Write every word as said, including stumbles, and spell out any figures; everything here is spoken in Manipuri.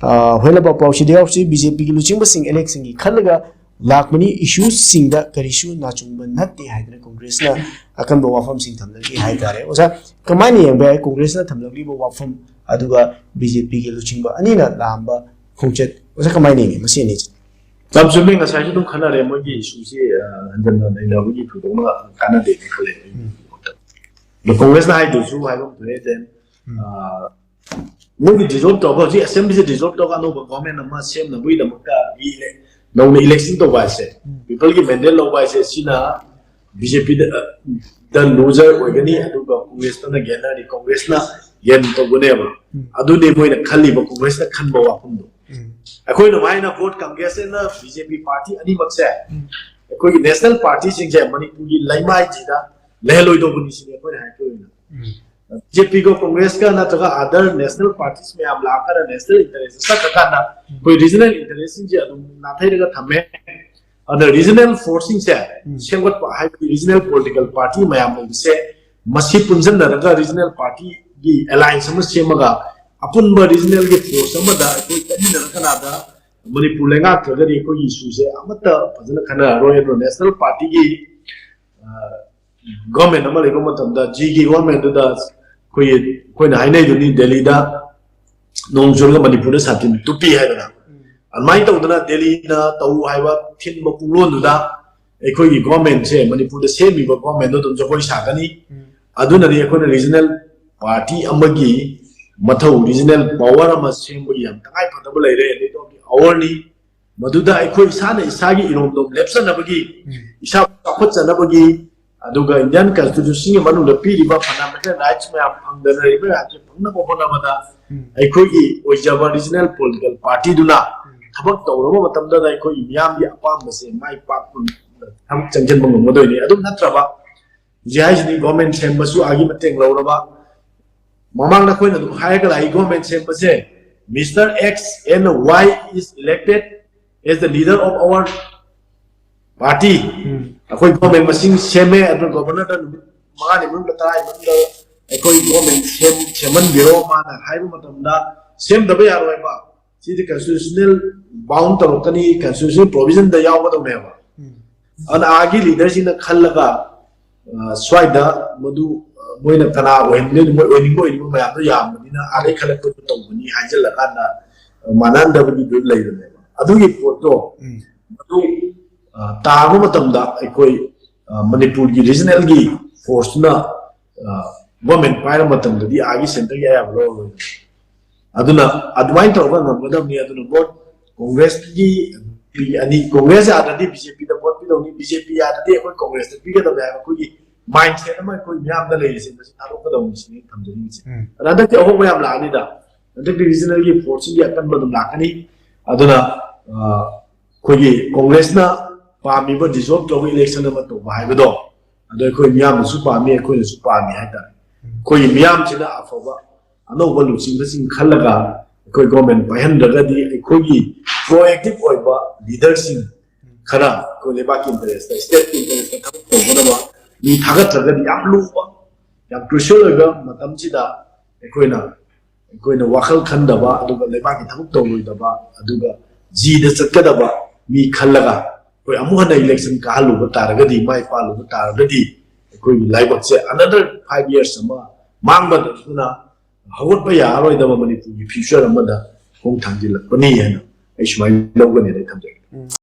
ꯍꯣꯏꯅꯕ ꯄꯥꯎꯁꯤꯗ ꯌꯥꯎꯁꯤ꯫ ꯕꯤ ꯖꯦ ꯄꯤꯒꯤ ꯂꯨꯆꯤꯡꯕꯁꯤꯡ ꯏꯂꯦꯛꯁꯟꯒꯤ ꯈꯜꯂꯒ ꯂꯥꯛꯄꯅꯤ, ꯏꯁꯨꯁꯤꯡꯗ ꯀꯔꯤꯁꯨ ꯅꯥꯆꯨꯡꯕ ꯅꯠꯇꯦ ꯍꯥꯏꯗꯅ ꯀꯣꯡꯒ꯭ꯔꯦꯁꯅ ꯑꯀꯟꯕ ꯋꯥꯐꯝꯁꯤꯡ ꯊꯝꯂꯛꯂꯤ ꯍꯥꯏꯇꯥꯔꯦ꯫ ꯑꯣꯖꯥ, ꯀꯃꯥꯏꯅ ꯌꯦꯡꯕ ꯌꯥꯏ ꯀꯣꯡꯒ꯭ꯔꯦꯁꯅ ꯊꯝꯂꯛꯂꯤꯕ ꯋꯥꯐꯝ ꯑꯗꯨꯒ ꯕꯤ ꯖꯦ ꯄꯤꯒꯤ ꯂꯨꯆꯤꯡꯕ ꯑꯅꯤꯅ ꯂꯥꯛꯑꯝꯕ ꯈꯣꯡꯆꯠ? ꯑꯣꯖꯥ, ꯀꯃꯥꯏꯅ ꯌꯦꯡꯉꯤ ꯃꯁꯤ ꯑꯅꯤꯁꯤ? ꯌꯥꯝ ꯆꯨꯝꯃꯤ, ꯉꯁꯥꯏꯁꯨ ꯑꯗꯨꯝ ꯈꯟꯅꯔꯦ ꯃꯣꯏꯒꯤ ꯏꯁꯨꯁꯤ꯫ ꯑ, ꯍꯟꯖꯟ ꯍꯟꯖꯟ ꯅꯩꯅꯕꯒꯤ ꯊꯣꯏꯗꯣꯛꯅ ꯀꯥꯟꯅꯗꯦꯅ ꯈꯜꯂꯦ ꯑꯩꯒꯤ ꯎꯝ꯫ ꯃꯣꯠꯇ꯫ ꯑꯗꯣ ꯀꯣꯡꯒ꯭ꯔꯦꯁꯅ ꯍꯥꯏꯗꯨꯁꯨ ꯍꯥꯏꯕ ꯑꯃ ꯊꯣꯛꯑꯦ꯫ Then, ꯎꯝ꯫ ꯑ, ꯃꯣꯏꯒꯤ ꯗꯤꯖꯣꯜꯕ ꯇꯧꯔꯒ, ꯍꯧꯖꯤꯛ ꯑꯦꯁꯦꯝꯕ꯭ꯂꯤꯁꯦ ꯗꯤꯖꯣꯜꯕ ꯇꯧꯔꯒ ꯑꯅꯧꯕ ꯒꯣꯔꯃꯦꯟ ꯑꯃ ꯁꯦꯝꯅꯕꯒꯤꯗꯃꯛꯇ ꯏꯂꯦ-, ꯅꯧꯅ ꯏꯂꯦꯛꯁꯟ ꯇꯧꯕ ꯍꯥꯏꯁꯦ, ꯎꯝ꯫ ꯄꯤꯄꯜꯒꯤ ꯃꯦꯟꯗꯦꯠ ꯂꯧꯕ ꯍꯥꯏꯁꯦ, ꯁꯤꯅ ꯕꯤ ꯖꯦ ꯄꯤꯗ, ꯑ, ꯗ ꯂꯨꯖꯔ ꯑꯣꯏꯒꯅꯤ, ꯑꯗꯨꯒ ꯀꯣꯡꯒ꯭ꯔꯦꯁꯇꯅ ꯒꯦꯟꯅꯔꯅꯤ, ꯀꯣꯡꯒ꯭ꯔꯦꯁꯅ ꯒꯦꯟ ꯇꯧꯒꯅꯦꯕ꯫ ꯎꯝ꯫ ꯑꯗꯨꯅꯤ ꯃꯣꯏꯅ ꯈꯜꯂꯤꯕ, ꯀꯣꯡꯒ꯭ꯔꯦꯁꯅ ꯈꯟꯕ ꯋꯥꯐꯝꯗꯣ꯫ ꯎꯝ꯫ ꯑꯩꯈꯣꯏꯅ ꯍꯥꯏꯅ vote Congress and B J P party ꯑꯅꯤꯃꯛꯁꯦ, ꯎꯝ꯫ ꯑꯩꯈꯣꯏꯒꯤ ꯅꯦꯁꯅꯦꯜ ꯄꯥꯔꯇꯤꯁꯤꯡꯁꯦ ꯃꯅꯤꯄꯨꯔꯒꯤ ꯂꯩꯃꯥꯏꯁꯤꯗ ꯂꯩꯍꯜꯂꯣꯏꯗꯧꯕꯅꯤ ꯁꯤꯅꯤ ꯑꯩꯈꯣꯏꯅ ꯍꯥꯏꯖꯔꯤꯅ꯫ ꯎꯝ꯫ ꯕꯤ ꯖꯦ ꯄꯤꯒ ꯀꯣꯡꯒ꯭ꯔꯦꯁꯀ ꯅꯠꯇ꯭ꯔꯒ other national parties ꯃꯌꯥꯝ ꯂꯥꯛꯑꯀꯥꯟꯗ ꯅꯦꯁꯅꯦꯜ ꯏꯟꯇꯔꯦꯁ ꯆꯠꯈ꯭ꯔꯀꯥꯟꯗ ꯎꯝ꯫ ꯑꯩꯈꯣꯏ ꯔꯤꯖꯅꯦꯜ ꯏꯟꯇꯔꯦꯁꯁꯤꯡꯁꯦ ꯑꯗꯨꯝ ꯅꯥꯊꯩꯔꯒ ꯊꯝꯃꯦ꯫ ꯑꯗ ꯔꯤꯖꯅꯦꯜ ꯐꯣꯔꯁꯁꯤꯡꯁꯦ ꯎꯝ꯫ ꯁꯦꯝꯒꯠꯄ ꯍꯥꯏꯕꯗꯤ ꯔꯤꯖꯅꯦꯜ ꯄꯣꯂꯤꯇꯤꯀꯦꯜ ꯄꯥꯔꯇꯤ ꯃꯌꯥꯝ ꯂꯩꯕꯁꯦ ꯃꯁꯤ ꯄꯨꯟꯁꯤꯟꯅꯔꯒ ꯔꯤꯖꯅꯦꯜ ꯄꯥꯔꯇꯤꯒꯤ ꯑꯦꯂꯥꯏꯟꯁ ꯑꯃ ꯁꯦꯝꯃꯒ ꯑꯄꯨꯟꯕ ꯔꯤꯖꯅꯦꯜꯒꯤ ꯐꯣꯔꯁ ꯑꯃꯗ ꯑꯩꯈꯣꯏ ꯆꯠꯃꯤꯟꯅꯔ ꯀꯅꯥꯗ ꯃꯅꯤꯄꯨꯔ ꯂꯩꯉꯥꯛꯇ꯭ꯔꯒꯗꯤ ꯑꯩꯈꯣꯏꯒꯤ ꯏꯁꯨꯁꯦ ꯑꯃꯠꯇ ꯐꯖꯅ ꯈꯟꯅꯔꯔꯣꯏ꯫ ꯑꯗꯨꯅ ꯅꯦꯁꯅꯦꯜ ꯄꯥꯔꯇꯤꯒꯤ, ꯑ, ꯒꯣꯔꯃꯦꯟ ꯑꯃ ꯂꯩꯕ ꯃꯇꯝꯗ ꯖꯤꯒꯤ ꯒꯣꯔꯃꯦꯟꯗꯨꯗ ꯑꯩꯈꯣꯏꯒꯤ, ꯑꯩꯈꯣꯏꯅ ꯍꯥꯏꯅꯩꯗꯨꯅꯤ, ꯗꯦꯜꯂꯤꯗ ꯅꯣꯡ ꯆꯨꯔꯒ ꯃꯅꯤꯄꯨꯔꯗ ꯁꯥꯇꯤꯟ ꯇꯨꯞꯄꯤ ꯍꯥꯏꯗꯅ꯫ ꯎꯝ꯫ ꯑꯗꯨꯃꯥꯏꯅ ꯇꯧꯗꯅ ꯗꯦꯜꯂꯤꯅ ꯇꯧ ꯍꯥꯏꯕ ꯊꯤꯟꯕ ꯄꯨꯡꯂꯣꯟꯗꯨꯗ ꯑꯩꯈꯣꯏꯒꯤ ꯒꯣꯔꯃꯦꯟꯁꯦ ꯃꯅꯤꯄꯨꯔꯗ ꯁꯦꯝꯃꯤꯕ ꯒꯣꯔꯃꯦꯟꯗꯣ ꯑꯗꯨꯝ ꯖꯒꯣꯏ ꯁꯥꯒꯅꯤ꯫ ꯎꯝ꯫ ꯑꯗꯨꯅꯗꯤ ꯑꯩꯈꯣꯏꯅ ꯔꯤꯖꯅꯦꯜ ꯄꯥꯔꯇꯤ ꯑꯃꯒꯤ ꯃꯊꯧ, ꯔꯤꯖꯅꯦꯜ ꯄꯥꯋꯔ ꯑꯃ ꯁꯦꯝꯕꯒꯤ ꯌꯥꯝ ꯇꯉꯥꯏ ꯐꯗꯕ ꯂꯩꯔꯦ꯫ ꯑꯗꯩ ꯑꯋꯔꯅꯤ ꯃꯗꯨꯗ ꯑꯩꯈꯣꯏ ꯏꯁꯥꯅ ꯏꯁꯥꯒꯤ ꯏꯔꯣꯝꯗꯣꯝ ꯂꯦꯞꯆꯅꯕꯒꯤ, ꯎꯝ꯫ ꯏꯁꯥ ꯆꯥꯎꯈꯠꯆꯅꯕꯒꯤ, ꯑꯗꯨꯒ ꯏꯟꯗꯤꯌꯥꯟ ꯀꯟꯁꯇꯤꯇ꯭ꯌꯨꯁꯟꯒꯤ ꯃꯅꯨꯡꯗ ꯄꯤꯔꯤꯕ ꯐꯟꯗꯥꯃꯦꯟꯇꯦꯜ ꯔꯥꯏꯠꯁ ꯃꯌꯥꯝ, ꯐꯪꯗꯅ ꯂꯩꯔꯤꯕ ꯃꯌꯥꯝꯁꯦ ꯐꯪꯅꯕ ꯍꯣꯠꯅꯕꯗ ꯎꯝ꯫ ꯑꯩꯈꯣꯏꯒꯤ ꯑꯣꯏꯖꯕ ꯔꯤꯖꯅꯦꯜ ꯄꯣꯂꯤꯇꯤꯀꯦꯜ ꯄꯥꯔꯇꯤꯗꯨꯅ ꯎꯝ꯫ ꯊꯕꯛ ꯇꯧꯔꯕ ꯃꯇꯝꯗ ꯑꯩꯈꯣꯏꯒꯤ ꯃꯤꯌꯥꯝꯒꯤ ꯑꯄꯥꯝꯕꯁꯦ ꯃꯥꯏ ꯄꯥꯛꯄ ꯊꯕꯛ ꯆꯪꯁꯤꯟꯕ ꯉꯝꯒꯗꯣꯏꯅꯤ꯫ ꯑꯗꯨ ꯅꯠꯇ꯭ꯔꯕ ꯍꯧꯖꯤꯛ ꯍꯥꯏꯁꯤꯗꯤ ꯒꯣꯔꯃꯦꯟ ꯁꯦꯝꯕꯁꯨ ꯑꯥꯒꯤ ꯃꯇꯦꯡ ꯂꯧꯔꯕ, ꯃꯃꯥꯡꯗ ꯑꯩꯈꯣꯏꯅ ꯑꯗꯨꯝ ꯍꯥꯏꯔꯒ ꯂꯥꯛꯏ, ꯒꯣꯔꯃꯦꯟ ꯁꯦꯝꯕꯁꯦ Mister X and Y is elected as the leader of our party꯫ ꯎꯝ꯫ ꯑꯩꯈꯣꯏ ꯒꯣꯔꯃꯦꯟ ꯃꯁꯤꯡ ꯁꯦꯝꯃꯦ, ꯑꯗꯨ ꯒꯣꯕꯔꯅꯔꯗ ꯅꯨꯃꯤꯠ ꯃꯉꯥꯅꯤ ꯃꯅꯨꯡꯗ, ꯇꯔꯥꯅꯤ ꯃꯅꯨꯡꯗ ꯑꯩꯈꯣꯏ ꯒꯣꯔꯃꯦꯟ ꯁꯦꯝ-, ꯁꯦꯝꯍꯟꯕꯤꯔꯣ ꯃꯥꯅ ꯍꯥꯏꯕ ꯃꯇꯝꯗ ꯁꯦꯝꯗꯕ ꯌꯥꯔꯣꯏꯕ꯫ ꯁꯤꯗꯤ constitutional bound ꯇꯧꯔꯛꯀꯅꯤ, constitutional provision ꯗ ꯌꯥꯎꯒꯗꯧꯅꯦꯕ꯫ ꯎꯝ꯫ ꯑꯗꯨꯅ ꯑꯥꯒꯤ leader ꯁꯤꯡꯅ ꯈꯜꯂꯒ, ꯑ, ꯁ꯭ꯋꯥꯏꯗ ꯃꯗꯨ, ꯑ, ꯃꯣꯏꯅ ꯀꯅꯥ ꯑꯣꯏꯍꯟꯒꯅꯤ, ꯃꯣꯏ ꯑꯣꯏꯅꯤꯡꯕ ꯑꯣꯏꯅꯤꯡꯕ ꯃꯌꯥꯝꯗꯣ ꯌꯥꯝꯕꯅꯤꯅ ꯑꯥꯗꯩ ꯈꯜꯂꯛꯄꯗꯨ ꯇꯧꯕꯅꯤ ꯍꯥꯏꯖꯤꯜꯂꯀꯥꯟꯗ, ꯑ, ꯃꯥꯟꯅꯍꯟꯗꯕꯒꯤꯗꯨ ꯂꯩꯕꯅꯦꯕ꯫ ꯑꯗꯨꯒꯤ ꯄꯣꯠꯇꯣ ꯎꯝ꯫ ꯃꯗꯨ, ꯑ, ꯇꯥꯕ ꯃꯇꯝꯗ ꯑꯩꯈꯣꯏ, ꯑ, ꯃꯅꯤꯄꯨꯔꯒꯤ regional ꯒꯤ force ꯇꯨꯅ, ꯑ, government ꯄꯥꯏꯔ ꯃꯇꯝꯗꯗꯤ ꯑꯥꯒꯤ centre ꯒꯤ ꯑꯌꯥꯕ ꯂꯧꯔꯔꯣꯏ꯫ ꯑꯗꯨꯅ ꯑꯗꯨꯃꯥꯏꯅ ꯇꯧꯔꯒ ꯉꯝꯒꯗꯕꯅꯤ꯫ ꯑꯗꯨꯅ vote Congress ꯀꯤ ꯑꯅꯤ, Congress ꯌꯥꯗ꯭ꯔꯗꯤ B J P ꯗ vote ꯄꯤꯗꯧꯅꯤ, B J P ꯌꯥꯗ꯭ꯔꯗꯤ ꯑꯩꯈꯣꯏ Congress ꯇ ꯄꯤꯒꯗꯕꯅꯤ ꯍꯥꯏꯕ ꯑꯩꯈꯣꯏꯒꯤ mindset ꯑꯃ ꯑꯩꯈꯣꯏ ꯃꯤꯌꯥꯝꯗ ꯂꯩꯔꯤꯁꯦ ꯃꯁꯤ ꯊꯥꯗꯣꯛꯀꯗꯧꯅꯤ ꯁꯤꯅꯤ ꯑꯩꯅ ꯊꯝꯖꯅꯤꯡꯉꯤꯁꯦ꯫ ꯎꯝ꯫ ꯑꯗ ꯍꯟꯗꯛꯇꯤ ꯑꯍꯣꯡꯕ ꯌꯥꯝ ꯂꯥꯛꯑꯅꯤꯗ, ꯍꯟꯗꯛꯇꯤ regional ꯒꯤ force ꯁꯤꯡꯒꯤ ꯑꯀꯟꯕ ꯑꯗꯨꯝ ꯂꯥꯛꯀꯅꯤ꯫ ꯑꯗꯨꯅ, ꯑ, ꯑꯩꯈꯣꯏꯒꯤ Congress ꯅ ꯄꯥꯝꯃꯤꯕ dissolve ꯇꯧꯕ election ꯑꯃ ꯇꯧꯕ ꯍꯥꯏꯕꯗꯣ, ꯑꯗꯣ ꯑꯩꯈꯣꯏ ꯃꯤꯌꯥꯝꯅꯁꯨ ꯄꯥꯝꯃꯤ, ꯑꯩꯈꯣꯏꯅꯁꯨ ꯄꯥꯝꯃꯤ ꯍꯥꯏꯇꯥꯔꯦ꯫ ꯑꯩꯈꯣꯏꯒꯤ ꯃꯤꯌꯥꯝꯁꯤꯅ ꯑꯐꯕ ꯑꯅꯧꯕ ꯂꯨꯆꯤꯡꯕꯁꯤꯡ ꯈꯜꯂꯒ ꯑꯩꯈꯣꯏ government ꯄꯥꯏꯍꯟꯗ꯭ꯔꯒꯗꯤ ꯑꯩꯈꯣꯏꯒꯤ proactive ꯑꯣꯏꯕ leader ꯁꯤꯡ ꯈꯔ ꯑꯩꯈꯣꯏ ꯂꯩꯕꯥꯛꯀꯤ interest ꯇ, state ꯀꯤ interest ꯇ ꯊꯕꯛ ꯇꯧꯒꯗꯕ ꯃꯤ ꯊꯥꯒꯠꯇ꯭ꯔꯒꯗꯤ ꯌꯥꯝ ꯂꯨꯕ, ꯌꯥꯝ crucial ꯑꯣꯏꯕ ꯃꯇꯝꯁꯤꯗ ꯑꯩꯈꯣꯏꯅ, ꯑꯩꯈꯣꯏꯅ ꯋꯥꯈꯜ ꯈꯟꯗꯕ, ꯑꯗꯨꯒ ꯂꯩꯕꯥꯛꯀꯤ ꯊꯕꯛ ꯇꯧꯔꯣꯏꯗꯕ, ꯑꯗꯨꯒ ꯖꯤꯗ ꯆꯠꯀꯗꯕ ꯃꯤ ꯈꯜꯂꯒ ꯑꯩꯈꯣꯏ ꯑꯃꯨꯛ ꯍꯟꯅ election ꯀꯥꯍꯜꯂꯨꯕ ꯇꯥꯔꯒꯗꯤ, ꯃꯥꯏ ꯄꯥꯛꯂꯨꯕ ꯇꯥꯔꯒꯗꯤ ꯑꯩꯈꯣꯏꯒꯤ ꯂꯥꯏꯕꯛꯁꯦ another five years ꯑꯃ ꯃꯥꯡꯕꯗ ꯅꯠꯇꯅ ꯍꯧꯒꯠꯄ ꯌꯥꯔꯔꯣꯏꯗꯕ ꯃꯅꯤꯄꯨꯔꯒꯤ future ꯑꯃꯗ ꯈꯣꯡ ꯊꯥꯡꯖꯤꯜꯂꯛꯄꯅꯤ ꯍꯥꯏꯅ ꯑꯩ ꯁꯨꯃꯥꯏꯅ ꯂꯧꯒꯅꯤ ꯍꯥꯏꯅ ꯊꯝꯖꯒꯦ꯫